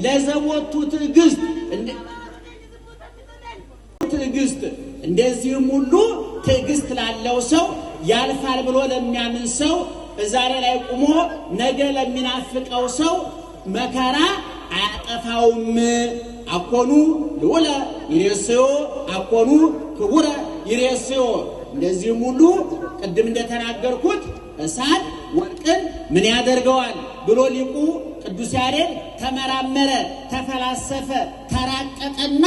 ለዘቦቱ ትዕግስት ትዕግስት እንደዚህም ሁሉ ትዕግስት ላለው ሰው ያልፋል ብሎ ለሚያምን ሰው ዛሬ ላይ ቁሞ ነገ ለሚናፍቀው ሰው መከራ አያጠፋውም። አኮኑ ልዑለ ይሬስዮ አኮኑ ክቡረ ይሬስዮ። እንደዚህም ሁሉ ቅድም እንደተናገርኩት እሳት ወርቅን ምን ያደርገዋል ብሎ ሊቁ ቅዱስ ያሬድ ተመራመረ፣ ተፈላሰፈ፣ ተራቀቀና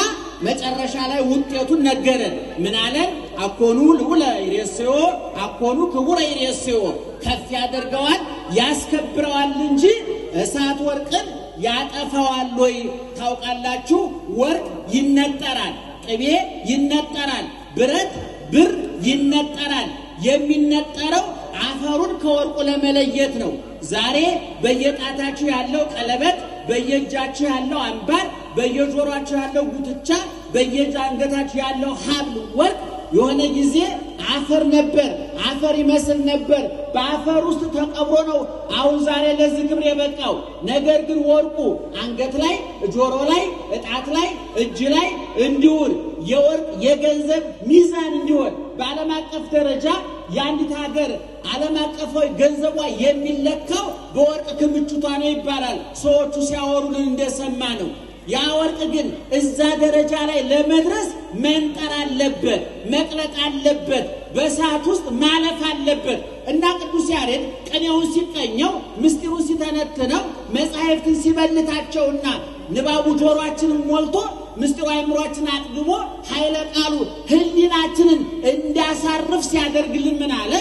መጨረሻ ላይ ውጤቱን ነገረን። ምን አለን? አኮኑ ልዑለ ይሬስዮ አኮኑ ክቡረ ይሬስዮ፣ ከፍ ያደርገዋል ያስከብረዋል እንጂ እሳት ወርቅን ያጠፋዋል ወይ? ታውቃላችሁ፣ ወርቅ ይነጠራል፣ ቅቤ ይነጠራል፣ ብረት ብር ይነጠራል። የሚነጠረው አፈሩን ከወርቁ ለመለየት ነው። ዛሬ በየጣታችሁ ያለው ቀለበት፣ በየእጃችሁ ያለው አምባር፣ በየጆሯችሁ ያለው ጉትቻ፣ በየአንገታችሁ ያለው ሀብል ወርቅ የሆነ ጊዜ አፈር ነበር፣ አፈር ይመስል ነበር። በአፈር ውስጥ ተቀብሮ ነው አሁን ዛሬ ለዚህ ክብር የበቃው። ነገር ግን ወርቁ አንገት ላይ፣ ጆሮ ላይ፣ እጣት ላይ፣ እጅ ላይ እንዲውል የወርቅ የገንዘብ ሚዛን እንዲሆን በዓለም አቀፍ ደረጃ የአንዲት ሀገር ዓለም አቀፋዊ ገንዘቧ የሚለካው በወርቅ ክምችቷ ነው ይባላል። ሰዎቹ ሲያወሩልን እንደሰማ ነው። ያ ወርቅ ግን እዛ ደረጃ ላይ ለመድረስ መንጠር አለበት፣ መቅለጥ አለበት፣ በእሳት ውስጥ ማለፍ አለበት እና ቅዱስ ያሬድ ቅኔውን ሲቀኘው ምስጢሩን ሲተነትነው መጻሕፍትን ሲበልታቸውና ንባቡ ጆሮአችንን ሞልቶ ምስጢሩ አእምሯችንን አጥግቦ ኃይለ ቃሉ ሕሊናችንን እንዲያሳርፍ ሲያደርግልን ምን አለ?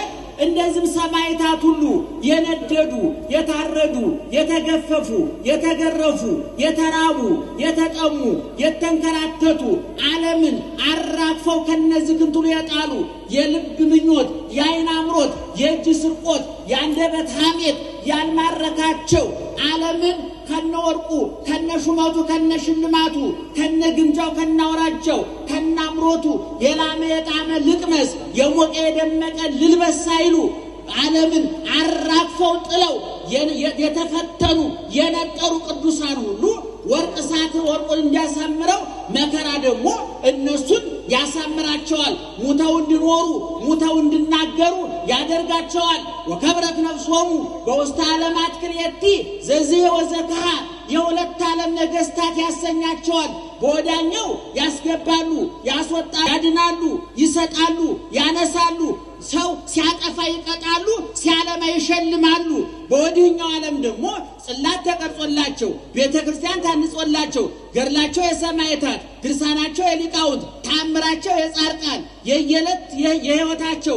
እንደዚህም ሰማዕታት ሁሉ የነደዱ፣ የታረዱ፣ የተገፈፉ፣ የተገረፉ፣ የተራቡ፣ የተጠሙ፣ የተንከራተቱ ዓለምን አራግፈው ከነዚህ ክንትሉ የጣሉ የልብ ምኞት፣ የዓይን አምሮት፣ የእጅ ስርቆት፣ የአንደበት ሐሜት ያልማረካቸው ዓለምን ከነወርቁ ከነሹመቱ ከነሽልማቱ ከነግምጃው ከነአውራጃው ከነአምሮቱ የላመ የጣመ ልቅመስ የሞቀ የደመቀ ልልበስ ሳይሉ ዓለምን አራግፈው ጥለው የተፈተኑ የነጠሩ ቅዱሳን ሁሉ ወርቅ እሳት ወርቁን እንዲያሳምረው መከራ ደግሞ እነሱን ያሳምራቸዋል። ሙተው እንዲኖሩ ሙተው እንዲናገሩ ያደርጋቸዋል። ወከብረት ነፍሶሙ በውስተ ዓለማት ክልኤቲ ዘዝየ ወዘከሃ፣ የሁለት ዓለም ነገስታት ያሰኛቸዋል። በወዳኛው ያስገባሉ፣ ያስወጣሉ፣ ያድናሉ፣ ይሰጣሉ፣ ያነሳሉ። ሰው ሲያጠፋ ይቀጣሉ፣ ሲያለማ ይሸልማሉ። በወዲህኛው ዓለም ደግሞ ጽላት ተቀርጾላቸው ቤተ ክርስቲያን ታንጾላቸው ገድላቸው የሰማዕታት ድርሳናቸው የሊቃውንት ታምራቸው የጻድቃን የየዕለት የሕይወታቸው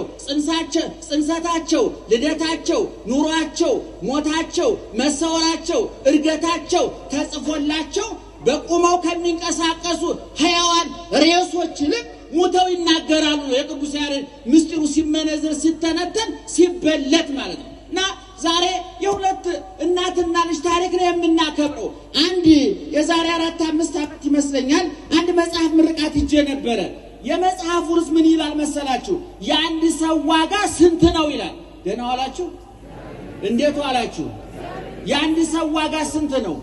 ጽንሰታቸው፣ ልደታቸው፣ ኑሯቸው፣ ሞታቸው፣ መሰወራቸው፣ እርገታቸው ተጽፎላቸው በቁመው ከሚንቀሳቀሱ ሕያዋን ሬሶች ይልቅ ሙተው ይናገራሉ። የቅዱስ ያሬድ ምስጢሩ ሲመነዝር ሲተነተን ሲበለት ማለት ነው። እና ዛሬ የሁለት እናትና ልጅ ታሪክ ነው የምናከብረው። አንድ የዛሬ 4 5 ዓመት ይመስለኛል አንድ መጽሐፍ ምርቃት ሂጄ ነበረ። የመጽሐፉ ርዕስ ምን ይላል መሰላችሁ? የአንድ ሰው ዋጋ ስንት ነው ይላል። ደህና ዋላችሁ? እንዴት ዋላችሁ? የአንድ ሰው ዋጋ ስንት ነው?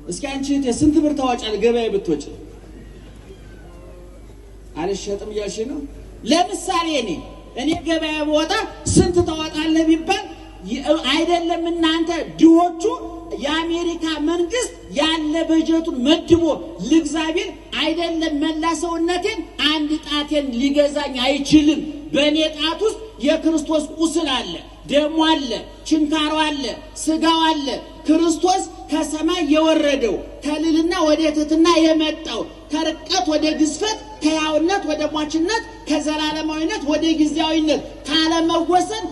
እስኪ አንቺ እህቴ ስንት ብር ታወጫለሽ ገበያ ብትወጪ? አልሸጥም እያልሽ ነው። ለምሳሌ እኔ ገበያ ብወጣ ስንት ታወጣለህ ቢባል አይደለም እናንተ ድሆቹ የአሜሪካ መንግስት ያለ በጀቱን መድቦ ልግዛ ቢል አይደለም መላ ሰውነቴን አንድ ጣቴን ሊገዛኝ አይችልም። በእኔ ጣት ውስጥ የክርስቶስ ቁስል አለ፣ ደሙ አለ፣ ችንካሩ አለ፣ ስጋው አለ። ክርስቶስ ከሰማይ የወረደው ከልልና ወደ ትሕትና የመጣው ከርቀት ወደ ግዝፈት፣ ከሕያውነት ወደ ሟችነት፣ ከዘላለማዊነት ወደ ጊዜያዊነት፣ ካለመወሰን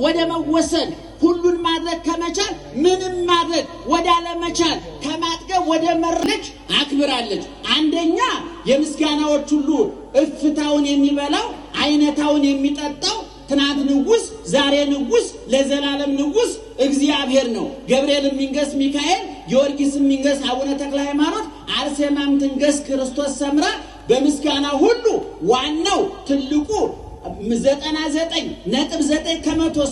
ወደ መወሰን፣ ሁሉን ማድረግ ከመቻል ምንም ማድረግ ወደ አለመቻል፣ ከማጥገብ ወደ መረጅ አክብራለች። አንደኛ የምስጋናዎች ሁሉ እፍታውን የሚበላው አይነታውን የሚጠጣው ትናንት ንጉስ ዛሬ ንጉስ ለዘላለም ንጉስ እግዚአብሔር ነው። ገብርኤል የሚንገስ ሚካኤል፣ ጊዮርጊስ የሚንገስ አቡነ ተክለ ሃይማኖት፣ አርሴማም ትንገስ ክርስቶስ ሰምራ። በምስጋና ሁሉ ዋናው ትልቁ 99.9%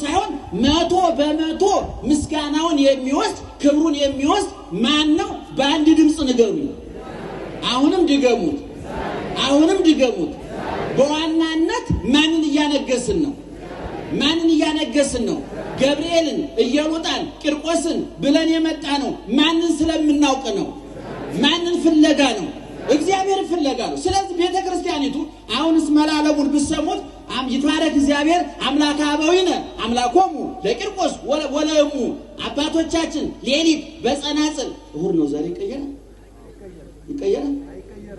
ሳይሆን 100% ምስጋናውን የሚወስድ ክብሩን የሚወስድ ማን ነው? በአንድ ድምፅ ንገሩኝ። አሁንም ድገሙት፣ አሁንም ድገሙት። በዋናነት ማንን እያነገስን ነው? ማንን እያነገስን ነው? ገብርኤልን፣ ኢየሉጣን፣ ቂርቆስን ብለን የመጣ ነው። ማንን ስለምናውቅ ነው? ማንን ፍለጋ ነው? እግዚአብሔር ፍለጋ ነው። ስለዚህ ቤተ ክርስቲያኒቱ አሁንስ መላለቡን ብትሰሙት ይትባረክ እግዚአብሔር አምላከ አበዊነ አምላኮሙ ለቂርቆስ ወለእሙ። አባቶቻችን ሌሊት በጸናጽል እሁድ ነው ዛሬ ይቀየራል፣ ይቀየራል፣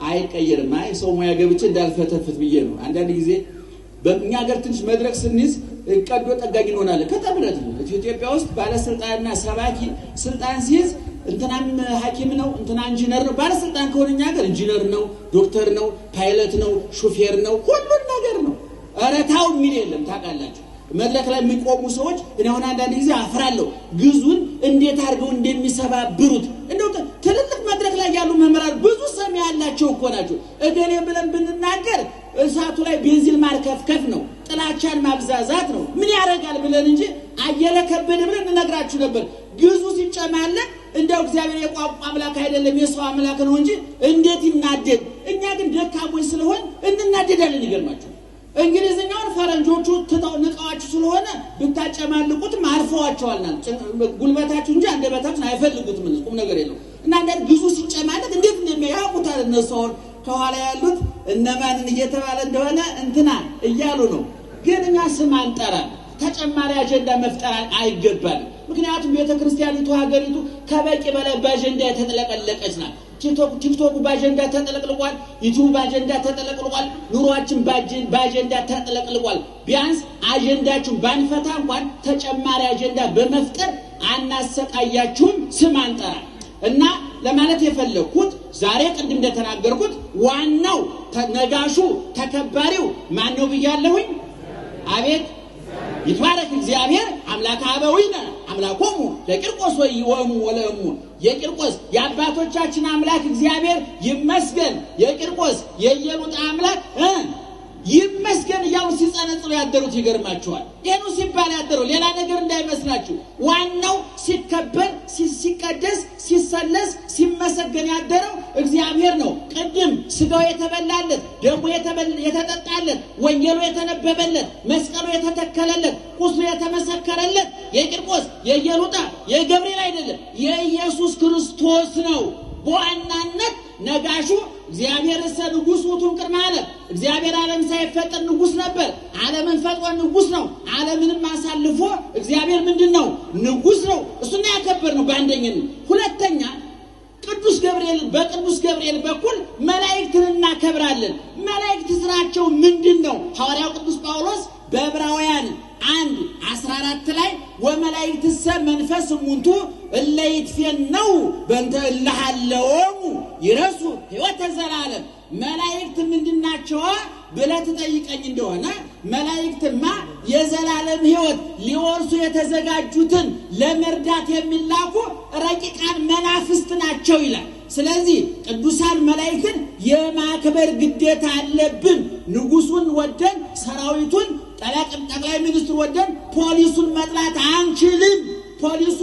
አይቀየርም። አይ ሰው ሙያ ገብቼ እንዳልፈተፍት ብዬ ነው። አንዳንድ ጊዜ በእኛ ሀገር ትንሽ መድረክ ስንይዝ ቀዶ ጠጋኝ እንሆናለን። ከጥምረት ነው። ኢትዮጵያ ውስጥ ባለስልጣንና ሰባኪ ስልጣን ሲይዝ እንትናም ሐኪም ነው፣ እንትና ኢንጂነር ነው። ባለስልጣን ከሆነ እኛ ሀገር ኢንጂነር ነው፣ ዶክተር ነው፣ ፓይለት ነው፣ ሹፌር ነው፣ ሁሉን ነገር ነው። ኧረ ታው የሚል የለም። ታውቃላችሁ፣ መድረክ ላይ የሚቆሙ ሰዎች እኔ አሁን አንዳንድ ጊዜ አፍራለሁ። ግዙን እንዴት አድርገው እንደሚሰባብሩት። እንደው ትልልቅ መድረክ ላይ ያሉ መምህራን ብዙ ሰሚ ያላቸው እኮ ናቸው። እገሌ ብለን ብንናገር እሳቱ ላይ ቤንዚን ማርከፍከፍ ነው፣ ጥላቻን ማብዛዛት ነው። ምን ያደርጋል ብለን እንጂ አየለ ከበደ ብለን እንነግራችሁ ነበር። ግዙ ሲጨማለቅ እንደው እግዚአብሔር የቋንቋ አምላክ አይደለም የሰው አምላክ ነው እንጂ እንዴት ይናደድ። እኛ ግን ደካሞች ስለሆን እንናደዳለን። ይገርማችሁ እንግሊዝኛውን ፈረንጆቹ ትተው ንቀዋችሁ ስለሆነ ብታጨማልቁትም አልፈዋቸዋል። ጉልበታችሁ እንጂ አንደበታችሁን አይፈልጉትም። ቁም ነገር የለው እና አንዳንድ ግዙ ሲጨማለቅ እንዴት እንደሚያውቁታል እነሱ። አሁን ከኋላ ያሉት እነማንን እየተባለ እንደሆነ እንትና እያሉ ነው። ግን እኛ ስም አንጠራም። ተጨማሪ አጀንዳ መፍጠር አይገባንም። ምክንያቱም ቤተ ክርስቲያኒቱ ሀገሪቱ ከበቂ በላይ በአጀንዳ የተጥለቀለቀች ናት። ቲክቶኩ በአጀንዳ ተጠለቅልቋል። ዩቲዩብ በአጀንዳ ተጠለቅልቋል። ኑሯችን በአጀንዳ ተጠለቅልቋል። ቢያንስ አጀንዳችሁን ባንፈታ እንኳን ተጨማሪ አጀንዳ በመፍጠር አናሰቃያችሁም። ስም አንጠራ እና ለማለት የፈለግኩት ዛሬ ቅድም እንደተናገርኩት ዋናው ነጋሹ ተከባሪው ማን ነው ብያለሁኝ? አቤት ይትባረክ እግዚአብሔር አምላከ አበዊነ አምላኮሙ ለቂርቆስ ወእሙ ወለእሙ። የቂርቆስ የአባቶቻችን አምላክ እግዚአብሔር ይመስገን። የቂርቆስ የኢየሉጣ አምላክ ይመስገን እያሉ ሲጸነጽሉ ያደሩት ይገርማችኋል። ይህኑ ሲባል ያደረው ሌላ ነገር እንዳይመስላችሁ። ዋናው ሲከበር፣ ሲቀደስ፣ ሲሰለስ፣ ሲመሰገን ያደረው እግዚአብሔር ነው። ቅድም ስጋው የተበላለት፣ ደሙ የተጠጣለት፣ ወንጌሉ የተነበበለት፣ መስቀሉ የተተከለለት፣ ቁስሉ የተመሰከረለት የቂርቆስ የኢየሉጣ የገብርኤል አይደለም፣ የኢየሱስ ክርስቶስ ነው። በዋናነት ነጋሹ እግዚአብሔር እሰ ንጉሥ ውእቱ እምቅድመ ዓለም። እግዚአብሔር ዓለም ሳይፈጠር ንጉሥ ነበር። ዓለምን ፈጥሮ ንጉሥ ነው። ዓለምንም አሳልፎ እግዚአብሔር ምንድን ነው? ንጉሥ ነው። እሱና ያከበር ነው በአንደኝነት። ሁለተኛ ቅዱስ ገብርኤል፣ በቅዱስ ገብርኤል በኩል መላእክትን እናከብራለን። መላእክት ስራቸው ምንድን ነው? ሐዋርያው ቅዱስ ጳውሎስ በዕብራውያን 1:14 ላይ ወመላእክትሰ መንፈስ እሙንቱ እለ ይትፌነው በእንተ እለ ሀለወሙ ይረሱ ሕይወተ ዘላለም። መላእክት ምንድናቸው ብለህ ትጠይቀኝ እንደሆነ መላእክትማ የዘላለም ሕይወት ሊወርሱ የተዘጋጁትን ለመርዳት የሚላኩ ረቂቃን መናፍስት ናቸው ይላል። ስለዚህ ቅዱሳን መላእክትን የማክበር ግዴታ አለብን። ንጉሱን ወደን ሰራዊቱን፣ ጠቅላይ ሚኒስትሩ ወደን ፖሊሱን መጥላት አንችልም። ፖሊሱ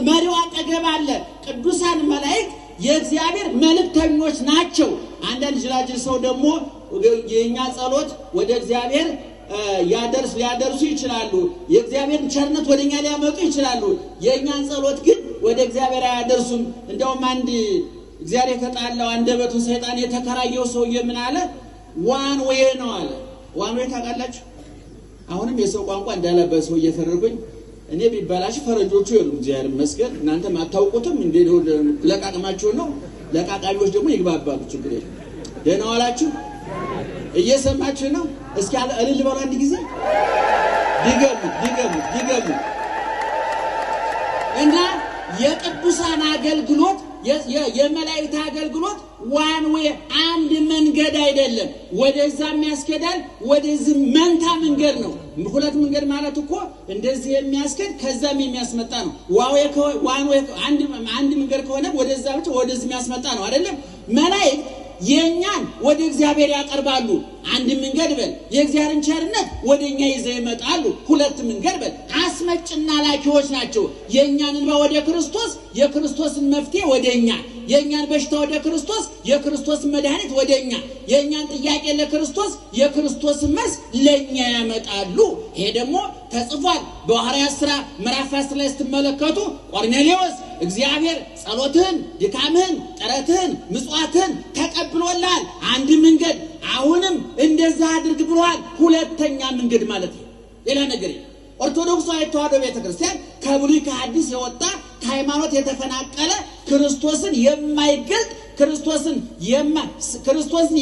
መሪው አጠገብ አለ። ቅዱሳን መላእክት የእግዚአብሔር መልእክተኞች ናቸው። አንዳንድ ጅላጅል ሰው ደግሞ የእኛ ጸሎት ወደ እግዚአብሔር ሊያደርሱ ይችላሉ። የእግዚአብሔርን ቸርነት ወደ እኛ ሊያመጡ ይችላሉ። የእኛን ጸሎት ግን ወደ እግዚአብሔር አያደርሱም። እንዲያውም አንድ እግዚአብሔር የተጣላው አንደበቱን ሰይጣን የተከራየው ሰውዬ ምን አለ? One way ነው አለ። One way ታውቃላችሁ? አሁንም የሰው ቋንቋ እንዳለበሰው እየፈረድኩኝ እኔ ቢባላሽ ፈረንጆቹ የሉም፣ እግዚአብሔር ይመስገን። እናንተም አታውቁትም። እንዴ ለቃቅማችሁ ነው። ለቃቃሚዎች ደግሞ ይግባባሉ፣ ችግር የለም። ደህና ዋላችሁ። እየሰማችሁ ነው? እስኪ እልል በሉ አንድ ጊዜ። ድገሙት፣ ድገሙት፣ ድገሙት። እና የቅዱሳን አገልግሎት የመላእክት አገልግሎት one way አንድ መንገድ አይደለም። ወደዛም ያስኬዳል፣ ወደዚህ መንታ መንገድ ነው። ሁለት መንገድ ማለት እኮ እንደዚህ የሚያስኬድ ከዛም የሚያስመጣ ነው። One way አንድ መንገድ ከሆነ ወደዛ ብቻ ወደዚህ የሚያስመጣ ነው አይደለም። መላእክት የኛን ወደ እግዚአብሔር ያቀርባሉ። አንድ መንገድ በል የእግዚአብሔርን ቸርነት ወደኛ ይዘው ይመጣሉ። ሁለት መንገድ በል አስመጭና ላኪዎች ናቸው። የእኛን እንባ ወደ ክርስቶስ፣ የክርስቶስን መፍትሄ ወደኛ፣ የእኛን በሽታ ወደ ክርስቶስ፣ የክርስቶስን መድኃኒት ወደኛ፣ የእኛን ጥያቄ ለክርስቶስ፣ የክርስቶስን መልስ ለእኛ ያመጣሉ። ይሄ ደግሞ ተጽፏል በሐዋርያት ሥራ ምዕራፍ 10 ላይ ስትመለከቱ ቆርኔሌዎስ እግዚአብሔር ጸሎትህን፣ ድካምህን፣ ጥረትህን፣ ምጽዋትህን ተቀብሎልሃል። አንድ መንገድ አሁንም እንደዛ አድርግ ብሎሃል። ሁለተኛ መንገድ ማለት ነው። ሌላ ነገር የለም። ኦርቶዶክስ ተዋሕዶ ቤተክርስቲያን ከብሉይ ከሐዲስ የወጣ ከሃይማኖት የተፈናቀለ ክርስቶስን የማይገልጥ ክርስቶስን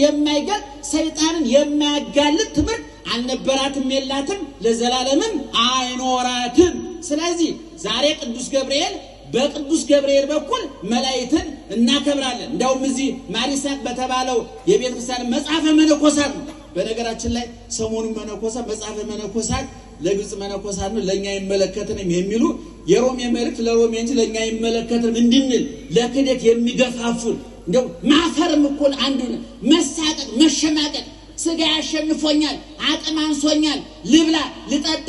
የማይገልጥ ሰይጣንን የማያጋልጥ ትምህርት አልነበራትም፣ የላትም፣ ለዘላለምም አይኖራትም። ስለዚህ ዛሬ ቅዱስ ገብርኤል በቅዱስ ገብርኤል በኩል መላእክትን እናከብራለን። እንደውም እዚህ ማሪሳቅ በተባለው የቤተ ክርስቲያን መጽሐፈ መነኮሳት ነው። በነገራችን ላይ ሰሞኑን መነኮሳት መጽሐፈ መነኮሳት ለግብጽ መነኮሳት ነው ለኛ አይመለከትንም የሚሉ የሮሜ መልእክት ለሮሜ እንጂ ለኛ አይመለከትንም እንድንል ለክደት የሚገፋፉን እንደው ማፈርም እኮ አንዱ መሳቀቅ፣ መሸማቀቅ ስጋ ያሸንፎኛል፣ አቅም አንሶኛል፣ ልብላ፣ ልጠጣ፣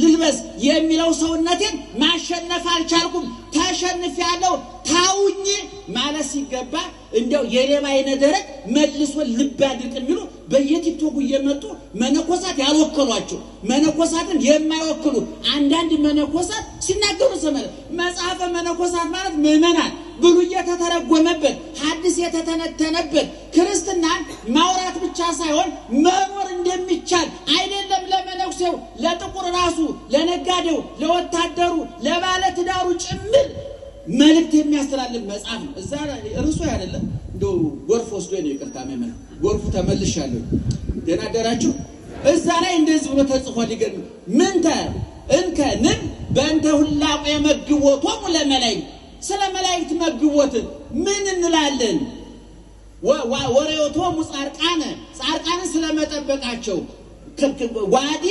ልልበስ የሚለው ሰውነቴን ማሸነፍ አልቻልኩም፣ ተሸንፌያለሁ፣ ታውኝ ማለት ሲገባ እንደው የሌባ አይነ ደረቅ መልሶ ልብ አድርቅ የሚሉ በየቲክቶኩ እየመጡ መነኮሳት ያልወከሏቸው መነኮሳትን የማይወክሉ አንዳንድ መነኮሳት ሲናገሩ ሰመረ። መጽሐፈ መነኮሳት ማለት ምዕመናን ብሉይ የተተረጎመበት ሐዲስ የተተነተነበት ክርስትናን ማውራት ብቻ ሳይሆን መኖር እንደሚቻል አይደለም ለመነኩሴው፣ ለጥቁር ራሱ፣ ለነጋዴው፣ ለወታደሩ፣ ለባለ ትዳሩ ጭምር መልእክት የሚያስተላልፍ መጽሐፍ ነው። እዛ እርሱ አይደለም እንደው ጎርፍ ወስዶ ነው። ይቅርታ መመና ጎርፉ ተመልሻለሁ። ደህና አደራችሁ። እዛ ላይ እንደዚህ ብሎ ተጽፏል። ይገርም ምንተ እንከ ንን በእንተ ሁላቁ የመግቦቶሙ ለመላእክት ስለ መላእክት መግቦት ምን እንላለን? ወሬዮቶሙ ጻድቃነ ጻድቃንን ስለመጠበቃቸው ዋዲ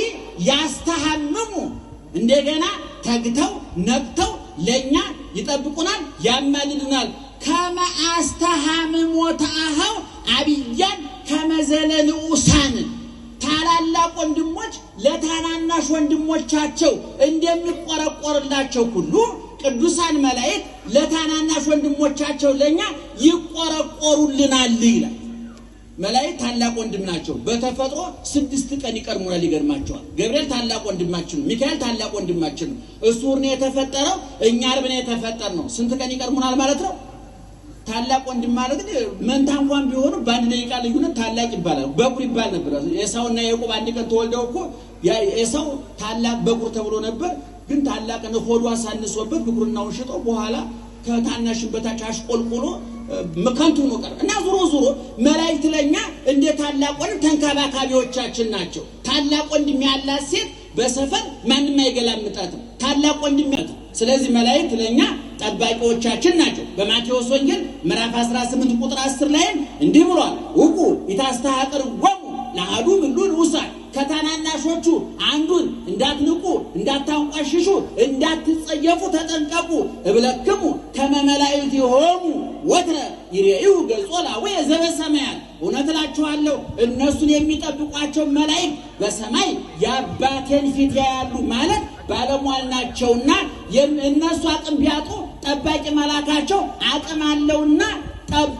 ያስተሐምሙ እንደገና ተግተው ነቅተው ለኛ ይጠብቁናል፣ ያማልዱናል። ከመ አስተሐምሞተ አኀው አብያን ከመዘለ ንዑሳን ታላላቅ ወንድሞች ለታናናሽ ወንድሞቻቸው እንደሚቆረቆርላቸው ሁሉ ቅዱሳን መላእክት ለታናናሽ ወንድሞቻቸው ለኛ ይቆረቆሩልናል ይላል። መላእክት ታላቅ ወንድም ናቸው። በተፈጥሮ 6 ቀን ይቀድሙናል። ይገርማቸዋል። ገብርኤል ታላቅ ወንድማችን ነው። ሚካኤል ታላቅ ወንድማችን ነው። እሱ ነው የተፈጠረው፣ እኛ ዓርብ ነው የተፈጠርነው። ስንት ቀን ይቀድሙናል ማለት ነው? ታላቅ ወንድም ማለት ግን መንታ እንኳን ቢሆኑ በአንድ ደቂቃ ልዩነት ታላቅ ይባላል። በኩር ይባል ነበር። ኤሳውና ያዕቆብ አንድ ቀን ተወልደው እኮ ኤሳው ታላቅ በኩር ተብሎ ነበር። ግን ታላቅ ነው ሆዱ አሳንሶበት ብኩርናውን ሽጦ በኋላ ከታናሽን በታች አሽቆልቁሎ ከንቱ ሆኖ ቀረ። እና ዙሮ ዙሮ መላእክት ለኛ እንደ ታላቅ ወንድም ተንከባካቢዎቻችን ናቸው። ታላቅ ወንድም ያላት ሴት በሰፈር ማንም አይገላምጣትም። ታላቅ ወንድም ያላት። ስለዚህ መላእክት ለኛ ጠባቂዎቻችን ናቸው። በማቴዎስ ወንጌል ምዕራፍ 18 ቁጥር 10 ላይ እንዲህ ብሏል፣ ውቁ ኢታስተሐቅርዎሙ ለአሐዱ እምእሉ ንዑሳን፣ ከታናናሾቹ አንዱን እንዳትንቁ፣ እንዳታንቋሽሹ፣ እንዳትጸየፉ ተጠንቀቁ። እብለክሙ ከመ መላእክቲሆሙ ወትረ ይሬዩ ገጾ ላቡየ ዘበሰማያት፣ እውነት እላችኋለሁ እነሱን የሚጠብቋቸው መላእክት በሰማይ የአባቴን ፊት ያያሉ ማለት ባለሟል ናቸውና እነሱ አቅም ቢያጡ ጠባቂ መላካቸው አቅም አለውና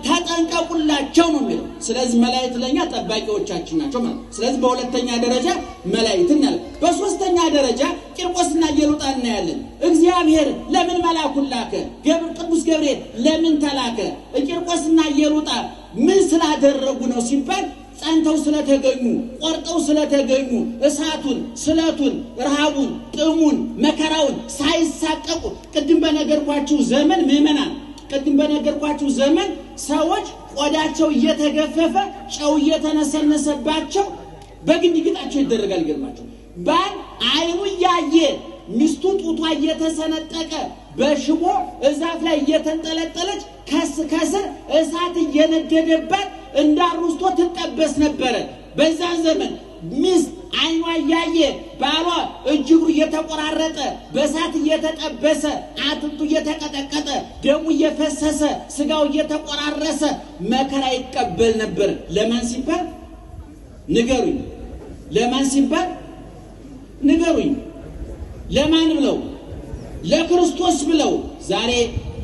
ተጠንቀቁላቸው ነው የሚለው። ስለዚህ መላእክት ለኛ ጠባቂዎቻችን ናቸው ማለት ነው። ስለዚህ በሁለተኛ ደረጃ መላእክት እናያለን። በሶስተኛ ደረጃ ቂርቆስና ኢየሉጣ እናያለን። እግዚአብሔር ለምን መላኩን ላከ? ቅዱስ ገብርኤል ለምን ተላከ? ቂርቆስና ኢየሉጣ ምን ስላደረጉ ነው ሲባል ጸንተው ስለተገኙ፣ ቆርጠው ስለተገኙ፣ እሳቱን፣ ስለቱን፣ ረሃቡን፣ ጥሙን፣ መከራውን ሳይሳቀቁ ቅድም በነገርኳችሁ ዘመን ምዕመናን ቅድም በነገርኳችሁ ዘመን ሰዎች ቆዳቸው እየተገፈፈ ጨው እየተነሰነሰባቸው በግንድ ግጣቸው ይደረጋል። ይገርማቸው ባል አይኑ እያየ ሚስቱ ጡቷ እየተሰነጠቀ በሽቦ እዛፍ ላይ እየተንጠለጠለች ከስር እሳት እየነደደባት እንዳሩስቶ ትጠበስ ነበረ። በዛን ዘመን ሚስት አይኗ እያየ ባሏ እጅ እግሩ እየተቆራረጠ በእሳት እየተጠበሰ አጥንቱ እየተቀጠቀጠ ደሙ እየፈሰሰ ስጋው እየተቆራረሰ መከራ ይቀበል ነበር። ለማን ሲባል? ንገሩኝ። ለማን ሲባል ንገሩኝ። ለማን ብለው? ለክርስቶስ ብለው። ዛሬ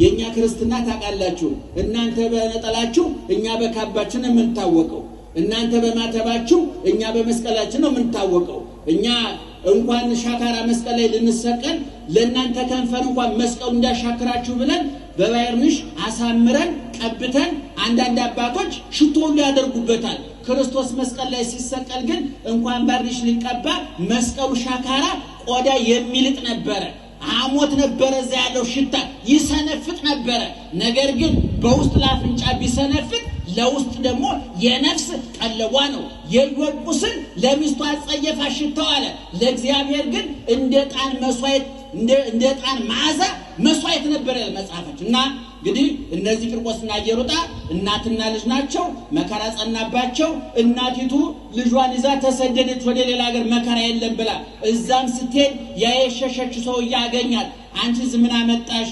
የኛ ክርስትና ታውቃላችሁ፣ እናንተ በነጠላችሁ እኛ በካባችን የምንታወቀው፣ እናንተ በማተባችሁ እኛ በመስቀላችን ነው የምንታወቀው። እኛ እንኳን ሻካራ መስቀል ላይ ልንሰቀል ለእናንተ ከንፈር እንኳን መስቀሉ እንዳሻክራችሁ ብለን በባየርንሽ አሳምረን ቀብተን አንዳንድ አባቶች ሽቶ ሁሉ ያደርጉበታል። ክርስቶስ መስቀል ላይ ሲሰቀል ግን እንኳን ባርኒሽ ሊቀባ መስቀሉ ሻካራ ቆዳ የሚልጥ ነበረ። አሞት ነበረ፣ እዛ ያለው ሽታ ይሰነፍጥ ነበረ። ነገር ግን በውስጥ ለአፍንጫ ቢሰነፍጥ ለውስጥ ደግሞ የነፍስ ቀለቧ ነው። የኢዮብ ቁስል ለሚስቱ አጸየፋ ሽታው አለ። ለእግዚአብሔር ግን እንደ ዕጣን መስዋዕት እንደ ዕጣን መዓዛ መስዋዕት ነበረ መጽሐፋችን። እና እንግዲህ እነዚህ ቂርቆስና ኢየሉጣ እናትና ልጅ ናቸው። መከራ ጸናባቸው። እናቲቱ ልጇን ይዛ ተሰደደች ወደ ሌላ ሀገር መከራ የለም ብላ። እዛም ስትሄድ ያ የሸሸችው ሰው ያገኛት። አንቺ ምን አመጣሽ?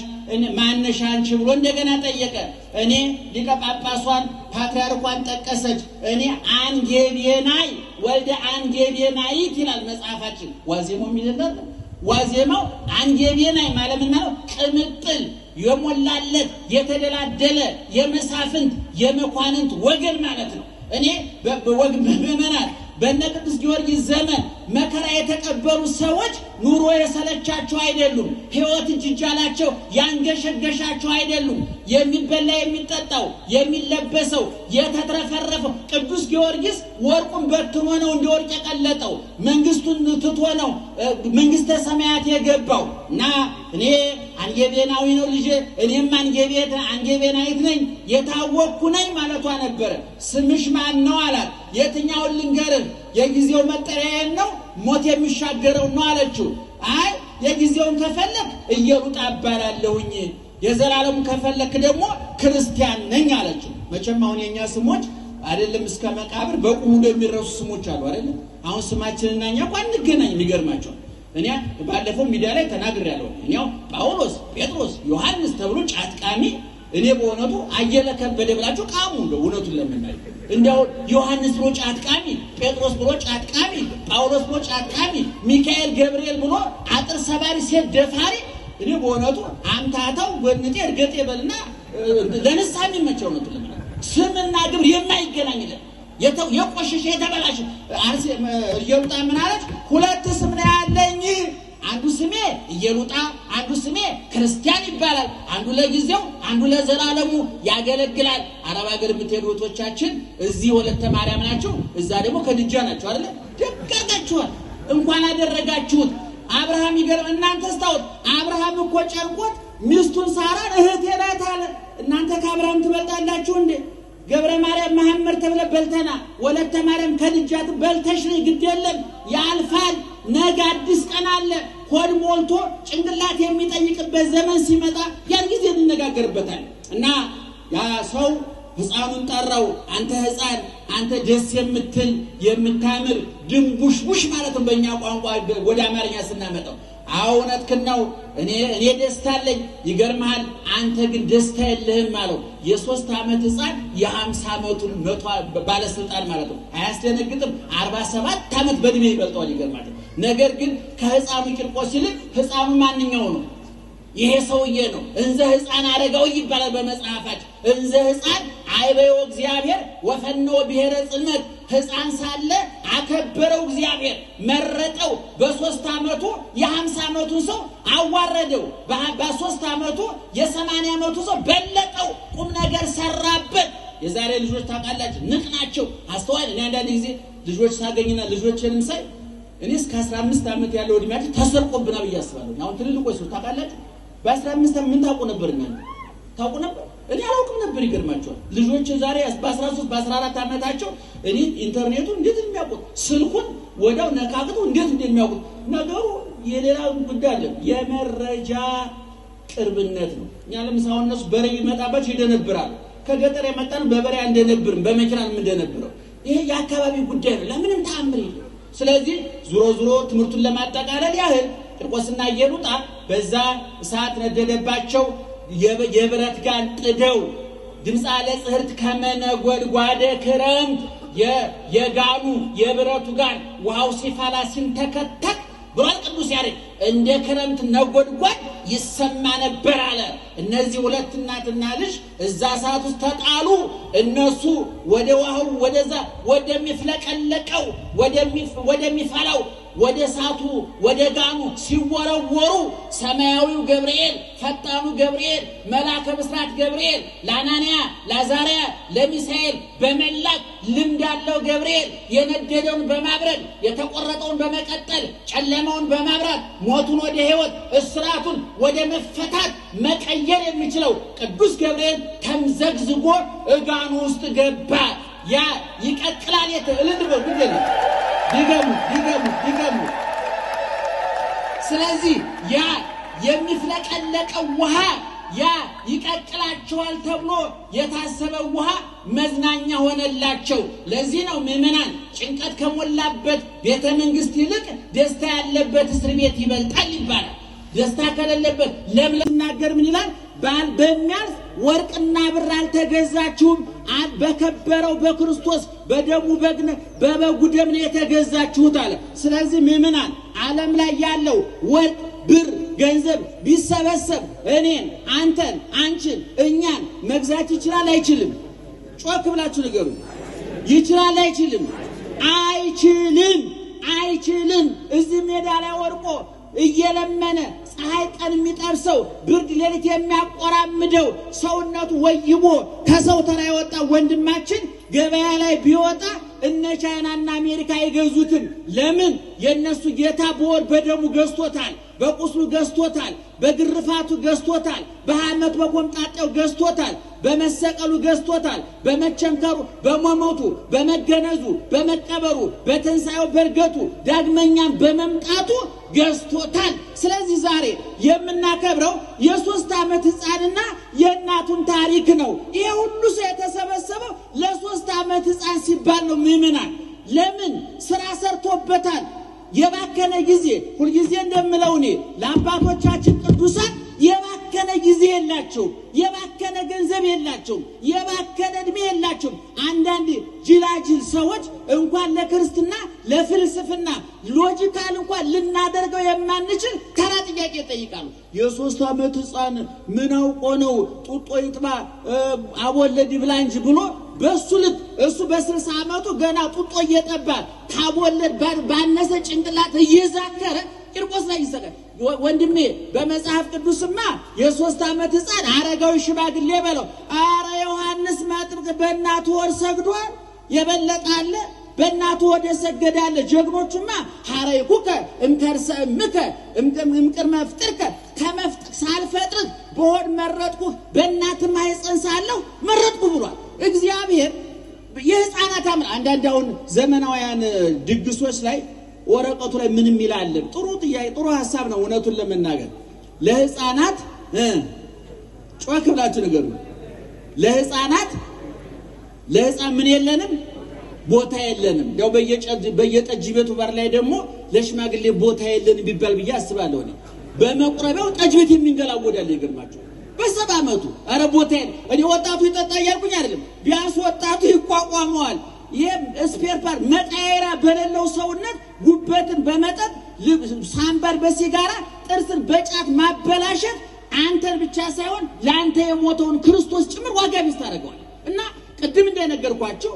ማነሽ አንቺ ብሎ እንደገና ጠየቀ። እኔ ሊቀ ጳጳሷን ፓትርያርኳን ጠቀሰች። እኔ አንጌቤናይ ወልደ አንጌቤናይት ይላል መጽሐፋችን። ዋዜማው የሚልላት ዋዜማው አንጌቤናይ ማለት ምን ማለት? ቅምጥል የሞላለት የተደላደለ የመሳፍንት የመኳንንት ወገን ማለት ነው። እኔ በወግ ምዕመናን በእነ ቅዱስ ጊዮርጊስ ዘመን መከራ የተቀበሉ ሰዎች ኑሮ የሰለቻቸው አይደሉም። ሕይወት እጅጃላቸው ያንገሸገሻቸው አይደሉም። የሚበላ የሚጠጣው የሚለበሰው የተትረፈረፈው ቅዱስ ጊዮርጊስ ወርቁን በትኖ ነው እንደ ወርቅ የቀለጠው። መንግስቱን ትቶ ነው መንግስተ ሰማያት የገባው። እና እኔ አንጌቤናዊ ነው ልጄ፣ እኔም አንጌቤናዊት ነኝ የታወቅኩ ነኝ ማለቷ ነበረ። ስምሽ ማን ነው አላት። የትኛውን ልንገርህ? የጊዜው መጠሪያዬን ነው ሞት የሚሻገረው ነው አለችው። አይ የጊዜውን ከፈለክ ኢየሉጣ እባላለሁኝ፣ የዘላለሙ ከፈለክ ደግሞ ክርስቲያን ነኝ አለችው። መቼም አሁን የኛ ስሞች አይደለም እስከ መቃብር በቁሙ የሚረሱ ስሞች አሉ አይደለም። አሁን ስማችንና እኛ እንኳን እንገናኝ የሚገርማቸው እኔ ባለፈው ሚዲያ ላይ ተናግሬያለሁ። እኛው ጳውሎስ፣ ጴጥሮስ፣ ዮሐንስ ተብሎ ጫትቃሚ እኔ በእውነቱ አየለ ከበደ ብላችሁ ቃሙ። እንደው እውነቱን ለመናገር እንደው ዮሐንስ ብሎ ጫትቃሚ፣ ጴጥሮስ ብሎ ጫትቃሚ፣ ጳውሎስ ብሎ ጫትቃሚ፣ ሚካኤል ገብርኤል ብሎ አጥር ሰባሪ ሴት ደፋሪ እኔ በእውነቱ አምታተው ጎንጤ እርገጤ በልና ለንስሐ የሚመቸው እውነቱን ለመናገር ስምና ግብር የማይገናኝለት የቆሸሸ የተበላሸ። ኢየሉጣ ምን አለች? ሁለት ስም ነው ያለኝ። አንዱ ስሜ ኢየሉጣ፣ አንዱ ስሜ ክርስቲያን ይባላል። አንዱ ለጊዜው፣ አንዱ ለዘላለሙ ያገለግላል። አረብ ሀገር የምትሄዱ እህቶቻችን እዚህ ወለተ ማርያም ናቸው፣ እዛ ደግሞ ከድጃ ናቸው አይደለ? ደጋጋችኋል። እንኳን አደረጋችሁት። አብርሃም ይገርም። እናንተ ስታውት አብርሃም እኮ ጨንቆት ሚስቱን ሳራን እህቴ ናት አለ። እናንተ ከአብርሃም ትበልጣላችሁ እንዴ? ገብረ ማርያም መሐመድ ተብለ በልተና ወለተ ማርያም ከድጃት በልተሽ ግድ የለም ያልፋል። ነገ አዲስ ቀን አለ። ሆድ ሞልቶ ጭንቅላት የሚጠይቅበት ዘመን ሲመጣ ያን ጊዜ እንነጋገርበታለን። እና ያ ሰው ሕፃኑን ጠራው። አንተ ሕፃን፣ አንተ ደስ የምትል የምታምር ድንቡሽቡሽ ማለት ነው በእኛ ቋንቋ ወደ አማርኛ ስናመጣው። አዎ እውነትህን ነው፣ እኔ ደስታ አለኝ። ይገርምሃል፣ አንተ ግን ደስታ የለህም አለው። የ3 ዓመት ሕፃን የ50 ዓመቱን መቶ ባለስልጣን ማለት ነው። አያስደነግጥም? 47 ዓመት በእድሜ ይበልጠዋል። ይገርማል። ነገር ግን ከሕፃኑ ቂርቆስ ይልቅ ሕፃኑ ማንኛው ነው? ይሄ ሰውዬ ነው። እንዘ ሕፃን አረጋዊ ይባላል በመጽሐፋችን። እንዘ ሕፃን አይበዮ እግዚአብሔር ወፈነወ ብሔረ ጽልመት። ሕፃን ሳለ አከበረው እግዚአብሔር፣ መረጠው። በ3 ዓመቱ የ50 ዓመቱን ሰው አዋረደው። በ3 ዓመቱ የ80 ዓመቱ ሰው በለጠው። ቁም ነገር ሰራበት። የዛሬ ልጆች ታውቃላችሁ፣ ንቅ ናቸው፣ አስተዋይ። እኔ አንዳንድ ጊዜ ልጆች ሳገኝና ልጆችንም ሳይ እኔ እስከ 15 ዓመት ያለው እድሜያችን ተሰርቆብናል ብዬ አስባለሁ። አሁን ትልልቆች ሰዎች ታውቃላችሁ፣ በ15 ዓመት ምን ታውቁ ነበር እናንተ? ታውቁ ነበር? እኔ አላውቅም ነበር። ይገርማቸዋል። ልጆች ዛሬ በ13 በ14 ዓመታቸው እኔ ኢንተርኔቱን እንዴት እንደሚያውቁት ስልኩን ወዲያው ነካክተው እንዴት እንደሚያውቁት ነገሩ የሌላ ጉዳይ አለ። የመረጃ ቅርብነት ነው። እኛ ለምሳሌ እነሱ በሬ ቢመጣባቸው ይደነብራሉ። ከገጠር የመጣን በበሬ አንደነብርም፣ በመኪና ነው የምንደነብረው። ይሄ የአካባቢ ጉዳይ ነው። ለምንም ተአምር የለም። ስለዚህ ዙሮ ዙሮ ትምህርቱን ለማጠቃለል ያህል ቂርቆስና ኢየሉጣ በዛ እሳት ነደደባቸው። የብረት ጋን ጥደው ድምፀ ለጽሕርት ከመነጎድጓደ ክረምት የጋኑ የብረቱ ጋን ውሃው ሲፈላ ሲንተከተክ ብሏል ቅዱስ ያሬድ። እንደ ክረምት ነጎድጓድ ይሰማ ነበር አለ። እነዚህ ሁለት እናትና ልጅ እዛ ሰዓት ውስጥ ተጣሉ። እነሱ ወደ ውሃው ወደዛ ወደሚፍለቀለቀው ወደሚፈላው ወደ እሳቱ ወደ ጋኑ ሲወረወሩ ሰማያዊው ገብርኤል፣ ፈጣኑ ገብርኤል፣ መልአከ ብስራት ገብርኤል ለአናንያ፣ ለአዛርያ፣ ለሚሳኤል በመላክ ልምድ ያለው ገብርኤል የነደደውን በማብረድ፣ የተቆረጠውን በመቀጠል፣ ጨለማውን በማብራት፣ ሞቱን ወደ ሕይወት፣ እስራቱን ወደ መፈታት መቀየር የሚችለው ቅዱስ ገብርኤል ተምዘግዝጎ እጋኑ ውስጥ ገባ። ያ ይቀጥላል። እልል በሉ፣ ድገሙ፣ ድገሙ፣ ድገሙ። ስለዚህ ያ የሚፍለቀለቀው ውሃ፣ ያ ይቀቅላቸዋል ተብሎ የታሰበው ውሃ መዝናኛ ሆነላቸው። ለዚህ ነው ምዕመናን፣ ጭንቀት ከሞላበት ቤተ መንግስት ይልቅ ደስታ ያለበት እስር ቤት ይበልጣል ይባላል። ደስታ ከሌለበት ለምለም ሲናገር ምን ይላል? በሚያልፍ ወርቅና ብር አልተገዛችሁም፣ በከበረው በክርስቶስ በደሙ በበጉ ደም ነው የተገዛችሁት አለ። ስለዚህ ምዕመናን፣ ዓለም ላይ ያለው ወርቅ፣ ብር፣ ገንዘብ ቢሰበሰብ እኔን፣ አንተን፣ አንቺን፣ እኛን መግዛት ይችላል አይችልም? ጮክ ብላችሁ ንገሩ። ይችላል አይችልም? አይችልም፣ አይችልም። እዚህ ሜዳ ላይ ወድቆ እየለመነ ፀሐይ ቀን የሚጠብሰው፣ ብርድ ሌሊት የሚያቆራምደው፣ ሰውነቱ ወይቦ ከሰው ተራ የወጣ ወንድማችን ገበያ ላይ ቢወጣ እነ ቻይናና አሜሪካ አይገዙትም። ለምን? የእነሱ ጌታ በወር በደሙ ገዝቶታል፣ በቁስሉ ገዝቶታል፣ በግርፋቱ ገዝቶታል፣ በሐመት በኮምጣጤው ገዝቶታል፣ በመሰቀሉ ገዝቶታል፣ በመቸንከሩ፣ በመሞቱ፣ በመገነዙ፣ በመቀበሩ፣ በትንሣኤው፣ በእርገቱ፣ ዳግመኛም በመምጣቱ ገዝቶታል። ስለዚህ ዛሬ የምናከብረው የ3 ዓመት ሕፃንና የእናቱን ታሪክ ነው። ይሄ ሁሉ ሰው የተሰበሰበው ለ3 ዓመት ሕፃን ሲባል ነው። ምዕመናን፣ ለምን? ስራ ሰርቶበታል። የባከነ ጊዜ፣ ሁልጊዜ እንደምለው እኔ ለአባቶቻችን ቅዱሳን የባከነ ጊዜ የላቸውም። የባከነ ገንዘብ የላቸውም። የባከነ እድሜ የላቸውም። አንዳንድ ጅላጅል ሰዎች እንኳን ለክርስትና ለፍልስፍና logical እንኳን ልናደርገው የማንችል ተራ ጥያቄ ይጠይቃሉ። የ3 ዓመት ሕፃን ምን አውቆ ነው ጡጦ ይጥባ አቦለድ ይብላ እንጂ ብሎ በሱ ልክ እሱ በ60 ዓመቱ ገና ጡጦ እየጠባ ካቦለድ ባነሰ ጭንቅላት እየዛከረ ቂርቆስ ላይ ይሰቃል። ወንድሜ፣ በመጽሐፍ ቅዱስማ የ3 ዓመት ሕፃን አረጋዊ ሽማግሌ በለው። አረ ዮሐንስ መጥምቅ በእናቱ ሆድ ሰግዷል። የበለጠ አለ? በእናቱ ሆድ የሰገደ አለ። ጀግኖቹማ ሐረይኩከ እምከርሰ እምከ እምቅድመ ፍጥርከ፣ ከመፍጥ ሳልፈጥርህ በሆድ መረጥኩህ፣ በእናትህ ማኅፀን ሳለሁ መረጥኩ ብሏል። እግዚአብሔር የህፃናት አምላክ። አንዳንድ አሁን ዘመናውያን ድግሶች ላይ ወረቀቱ ላይ ምንም ይላል። ጥሩ ጥያቄ፣ ጥሩ ሀሳብ ነው። እውነቱን ለመናገር ለህፃናት፣ ጮክ ብላችሁ ንገሩ። ለህፃናት ለህፃን ምን የለንም? ቦታ የለንም። ያው በየጠጅ ቤቱ በር ላይ ደግሞ ለሽማግሌ ቦታ የለንም ቢባል ብዬ አስባለሁ። እኔ በመቁረቢያው ጠጅ ቤት የሚንገላወዳል፣ ይገርማቸው በ70 ዓመቱ። ኧረ ቦታ የለ። እኔ ወጣቱ ይጠጣ እያልኩኝ አይደለም። ቢያንስ ወጣቱ ይቋቋመዋል። ይህ spare part መቀየሪያ በሌለው ሰውነት ጉበትን በመጠጥ፣ ሳምባን በሲጋራ፣ ጥርስን በጫት ማበላሸት አንተን ብቻ ሳይሆን ለአንተ የሞተውን ክርስቶስ ጭምር ዋጋ ቢስ ታደርገዋል። እና ቅድም እንደነገርኳቸው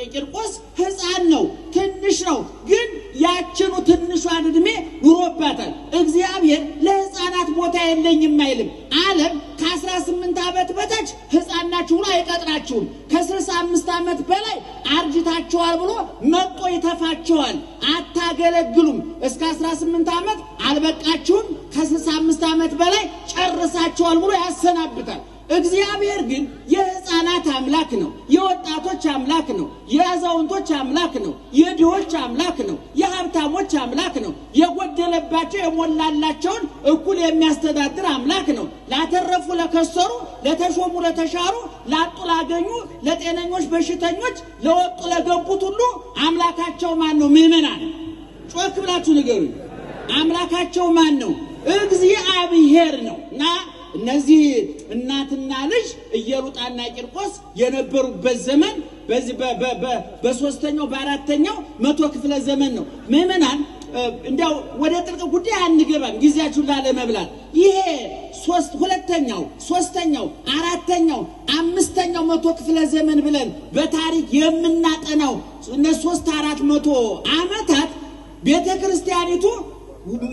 ቂርቆስ ሕፃን ነው፣ ትንሽ ነው። ግን ያችኑ ትንሿን ዕድሜ ኑሮባታል። እግዚአብሔር ለሕፃናት ቦታ የለኝም አይልም። ዓለም ከ18 ዓመት በታች ሕፃን ናችሁ ብሎ አይቀጥራችሁም። ከ65 ዓመት በላይ አርጅታችኋል ብሎ መጦ ይተፋችኋል። አታገለግሉም። እስከ 18 ዓመት አልበቃችሁም፣ ከ65 ዓመት በላይ ጨርሳችኋል ብሎ ያሰናብታል። እግዚአብሔር ግን የሕፃናት አምላክ ነው። የወጣቶች አምላክ ነው። የአዛውንቶች አምላክ ነው። የድሆች አምላክ ነው። የሀብታሞች አምላክ ነው። የጎደለባቸው የሞላላቸውን እኩል የሚያስተዳድር አምላክ ነው። ላተረፉ፣ ለከሰሩ፣ ለተሾሙ፣ ለተሻሩ፣ ላጡ፣ ላገኙ፣ ለጤነኞች፣ በሽተኞች፣ ለወጡ፣ ለገቡት ሁሉ አምላካቸው ማን ነው? ምዕመናን፣ ጮክ ብላችሁ ንገሩኝ። አምላካቸው ማን ነው? እግዚአብሔር ነው። እና እነዚህ እናትና ልጅ ኢየሉጣና ቂርቆስ የነበሩበት ዘመን በዚህ በሶስተኛው በአራተኛው መቶ ክፍለ ዘመን ነው። ምዕመናን እንዲያው ወደ ጥልቅ ጉዳይ አንገባም ጊዜያችሁን ላለመብላት። ይሄ ሁለተኛው፣ ሶስተኛው፣ አራተኛው፣ አምስተኛው መቶ ክፍለ ዘመን ብለን በታሪክ የምናጠናው እነ 300-400 ዓመታት ቤተክርስቲያኒቱ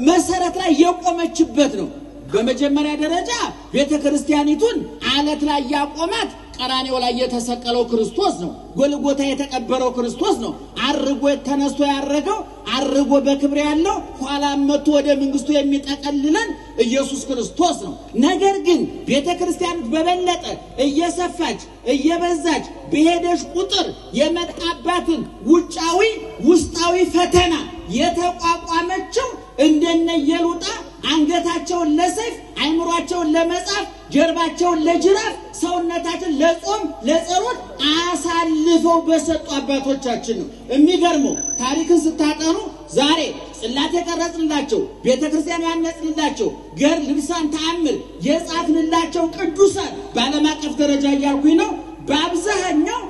መሰረት ላይ የቆመችበት ነው። በመጀመሪያ ደረጃ ቤተክርስቲያኒቱን አለት ላይ ያቆማት ቀራንዮ ላይ የተሰቀለው ክርስቶስ ነው። ጎልጎታ የተቀበረው ክርስቶስ ነው። አርጎ ተነስቶ ያረገው አርጎ በክብር ያለው ኋላም መጥቶ ወደ መንግስቱ የሚጠቀልለን ኢየሱስ ክርስቶስ ነው። ነገር ግን ቤተክርስቲያኒቱ በበለጠ እየሰፋች እየበዛች በሄደች ቁጥር የመጣባትን ውጫዊ ውስጣዊ ፈተና የተቋቋመችው እንደነ ኢየሉጣ አንገታቸውን ለሰይፍ አይምሯቸውን ለመጻፍ ጀርባቸውን ለጅራፍ ሰውነታችን ለጾም ለጸሎት አሳልፈው በሰጡ አባቶቻችን ነው። የሚገርመው ታሪክን ስታጠኑ ዛሬ ጽላት የቀረጽንላቸው ቤተክርስቲያን ያነጽንላቸው ገር ልብሳን ተአምር የጻፍንላቸው ቅዱሳን በዓለም አቀፍ ደረጃ እያልኩኝ ነው። በአብዛኛው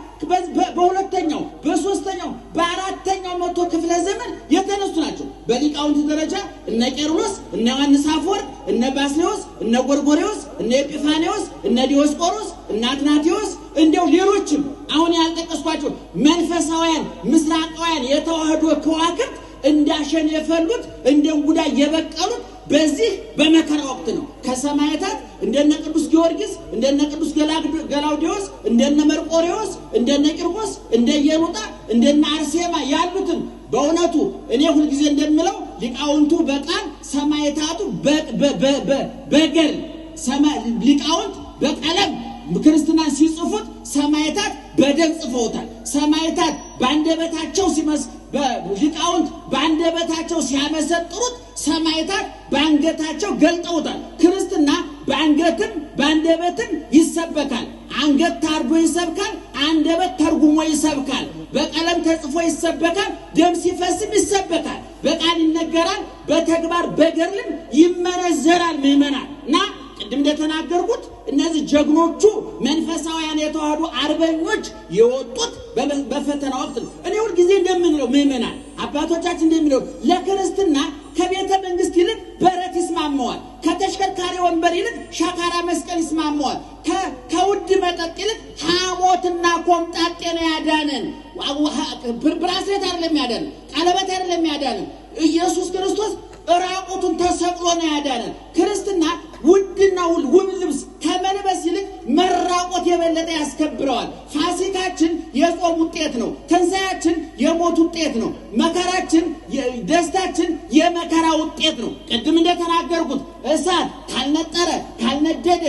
በሁለተኛው በሶስተኛው በአራተኛው መቶ ክፍለ ዘመን የተነሱ ናቸው። በሊቃውንት ደረጃ እነ ቄርሎስ፣ እነ ዮሐንስ አፈወርቅ፣ እነ ባስሌዎስ፣ እነ ጎርጎርዮስ፣ እነ ኤጲፋኔዎስ፣ እነ ዲዮስቆሮስ፣ እነ አትናቴዎስ እንደው ሌሎችም አሁን ያልጠቀስኳቸው መንፈሳውያን ምስራቃውያን የተዋህዶ ከዋክብት እንዳሸን የፈሉት እንደ እንጉዳይ የበቀሉት በዚህ በመከራ ወቅት ነው። ከሰማዕታት እንደነ ቅዱስ ጊዮርጊስ፣ እንደነ ቅዱስ ገላውዴዎስ፣ እንደነ መርቆሬዎስ፣ እንደነ ቂርቆስ፣ እንደ ኢየሉጣ፣ እንደነ አርሴማ ያሉትን በእውነቱ እኔ ሁልጊዜ እንደምለው ሊቃውንቱ በቃል ሰማዕታቱ በገር ሊቃውንት በቀለም ክርስትናን ሲጽፉት ሰማዕታት በደም ጽፈውታል። ሰማዕታት በአንደበታቸው ሊቃውንት በአንደበታቸው ሲያመሰጥሩት ሰማዕታት በአንገታቸው ገልጠውታል። ክርስትና በአንገትም በአንደበትም ይሰበካል። አንገት ታርዶ ይሰብካል፣ አንደበት ተርጉሞ ይሰብካል። በቀለም ተጽፎ ይሰበካል፣ ደም ሲፈስም ይሰበካል። በቃል ይነገራል፣ በተግባር በገድልም ይመነዘራል። ምዕመናን እና ቅድም እንደተናገርኩት እነዚህ ጀግኖቹ መንፈሳውያን የተዋህዶ አርበኞች የወጡት በፈተና ወቅት ነው። እኔ ሁል ጊዜ እንደምንለው ምዕመናን አባቶቻችን እንደሚለው ለክርስትና ከቤተ መንግስት ይልቅ በረት ይስማማዋል። ከተሽከርካሪ ወንበር ይልቅ ሻካራ መስቀል ይስማማዋል። ከውድ መጠጥ ይልቅ ሐሞትና ኮምጣጤ ነው ያዳነን። ብራስሌት አይደለም ያዳነን፣ ቀለበት አይደለም ያዳነን። ኢየሱስ ክርስቶስ ራቁቱን ተሰቅሎ ነው ያዳነን። ክርስትና ውድና ውብ ልብስ ከመልበስ ይልቅ መራቆት የበለጠ ያስከብረዋል። ፋሲካችን የጾም ውጤት ነው። ትንሣኤያችን የሞት ውጤት ነው። መከራችን ደስታችን የመከራ ውጤት ነው። ቅድም እንደተናገርኩት እሳት ካልነጠረ ካልነደደ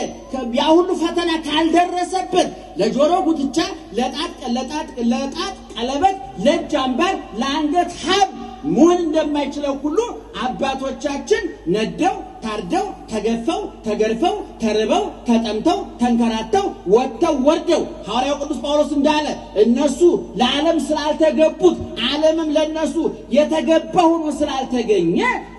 ያ ሁሉ ፈተና ካልደረሰበት ለጆሮ ጉትቻ፣ ለጣት ቀለበት፣ ለእጅ አምባር፣ ለአንገት ሐብል መሆን እንደማይችለው ሁሉ አባቶቻችን ነደው ታርደው ተገፈው ተገርፈው ተርበው ተጠምተው ተንከራተው ወጥተው ወርደው ሐዋርያው ቅዱስ ጳውሎስ እንዳለ እነሱ ለዓለም ስላልተገቡት ዓለምም ለነሱ የተገባ ሆኖ ስላልተገኘ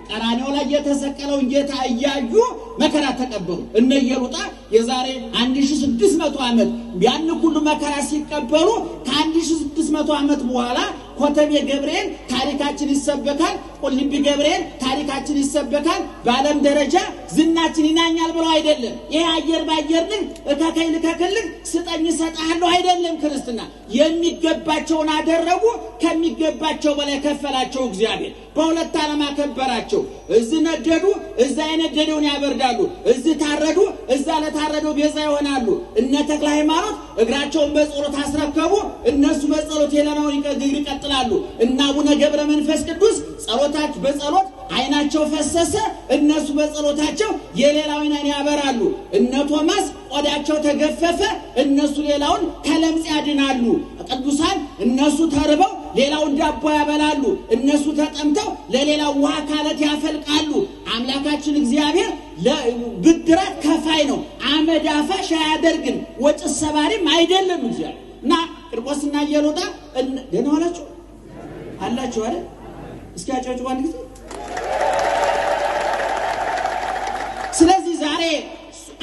ቀራንዮ ላይ የተሰቀለውን ጌታ እያዩ መከራ ተቀበሉ። እነ ኢየሉጣ የዛሬ 1600 ዓመት ያን ሁሉ መከራ ሲቀበሉ ከ1600 ዓመት በኋላ ኮተቤ ገብርኤል ታሪካችን ይሰበካል፣ ቁልቢ ገብርኤል ታሪካችን ይሰበካል፣ በዓለም ደረጃ ዝናችን ይናኛል ብለው አይደለም። ይሄ አየር ባየር ንግድ እከከይ ልከክልህ ስጠኝ እሰጥሃለሁ አይደለም። ክርስትና የሚገባቸውን አደረጉ፣ ከሚገባቸው በላይ ከፈላቸው እግዚአብሔር። በሁለት ዓለም አከበራቸው። እዚህ ነደዱ፣ እዛ የነደደውን ያበርዳሉ። እዚህ ታረዱ፣ እዛ ለታረደው ቤዛ ይሆናሉ። እነ ተክለ ሃይማኖት እግራቸውን በጸሎት አስረከቡ፣ እነሱ በጸሎት የሌላውን ይቀጥላሉ። እና አቡነ ገብረ መንፈስ ቅዱስ ጸሎታቸው በጸሎት ዓይናቸው ፈሰሰ፣ እነሱ በጸሎታቸው የሌላውን ዓይን ያበራሉ። እነ ቶማስ ቆዳቸው ተገፈፈ፣ እነሱ ሌላውን ከለምጽ ያድናሉ። ቅዱሳን እነሱ ተርበው ሌላውን ዳቦ ያበላሉ፣ እነሱ ተጠምተው ለሌላው ውሃ ካለት ያፈልቃሉ። አምላካችን እግዚአብሔር ብድራት ከፋይ ነው። አመድ አፋሽ አያደርግም፣ ወጭት ሰባሪም አይደለም እግዚአብሔር። እና ቂርቆስና ኢየሉጣ ደህና ዋላችሁ አላችሁ አይደል? እስኪ አጨብጭቡ አንድ ጊዜ። ስለዚህ ዛሬ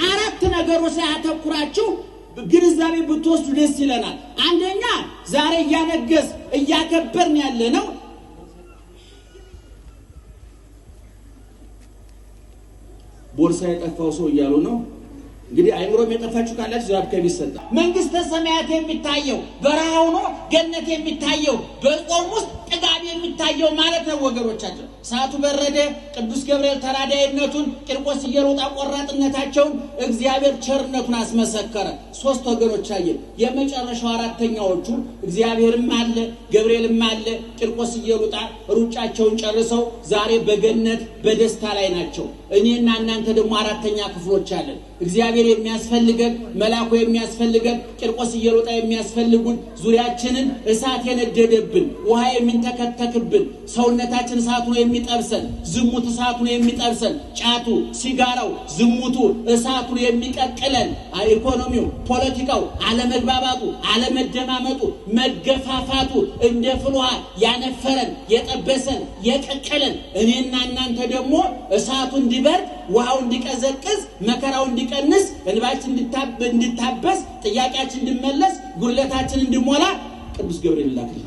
አራት ነገሮች ላይ አተኩራችሁ ግንዛቤ ብትወስዱ ደስ ይለናል። አንደኛ ዛሬ እያነገስ እያከበርን ያለ ነው። ቦርሳ የጠፋው ሰው እያሉ ነው። እንግዲህ አይምሮም የጠፋችሁ ካላችሁ ዛብ ከቢሰጣ መንግስተ ሰማያት የሚታየው በረሃ ሆኖ ገነት የሚታየው በጾም ውስጥ ጥጋብ የሚታየው ማለት ነው ወገኖቻችን። እሳቱ በረደ። ቅዱስ ገብርኤል ተራዳይነቱን፣ ቂርቆስ እየሮጣ ቆራጥነታቸውን፣ እግዚአብሔር ቸርነቱን አስመሰከረ። ሶስት ወገኖች አየን። የመጨረሻው አራተኛዎቹ እግዚአብሔርም አለ፣ ገብርኤልም አለ፣ ቂርቆስ እየሮጣ ሩጫቸውን ጨርሰው ዛሬ በገነት በደስታ ላይ ናቸው። እኔና እናንተ ደግሞ አራተኛ ክፍሎች አለን። እግዚአብሔር የሚያስፈልገን፣ መልአኩ የሚያስፈልገን፣ ቂርቆስ እየሮጣ የሚያስፈልጉን፣ ዙሪያችንን እሳት የነደደብን፣ ውሃ የሚንተከተክብን፣ ሰውነታችን እሳቱ ነው የሚጠብሰን፣ ዝሙት እሳቱ ነው የሚጠብሰን፣ ጫቱ፣ ሲጋራው፣ ዝሙቱ እሳቱ ነው የሚቀቅለን፣ ኢኮኖሚው፣ ፖለቲካው፣ አለመግባባቱ፣ አለመደማመጡ፣ መገፋፋቱ እንደ ፍል ውሃ ያነፈረን፣ የጠበሰን፣ የቀቀለን፣ እኔና እናንተ ደግሞ እሳቱ እንዲበርድ፣ ውሃው እንዲቀዘቅዝ፣ መከራው እንዲቀንስ፣ እንባችን እንዲታበስ፣ ጥያቄያችን እንዲመለስ፣ ጉድለታችን እንዲሞላ ቅዱስ ገብርኤል ላክልን።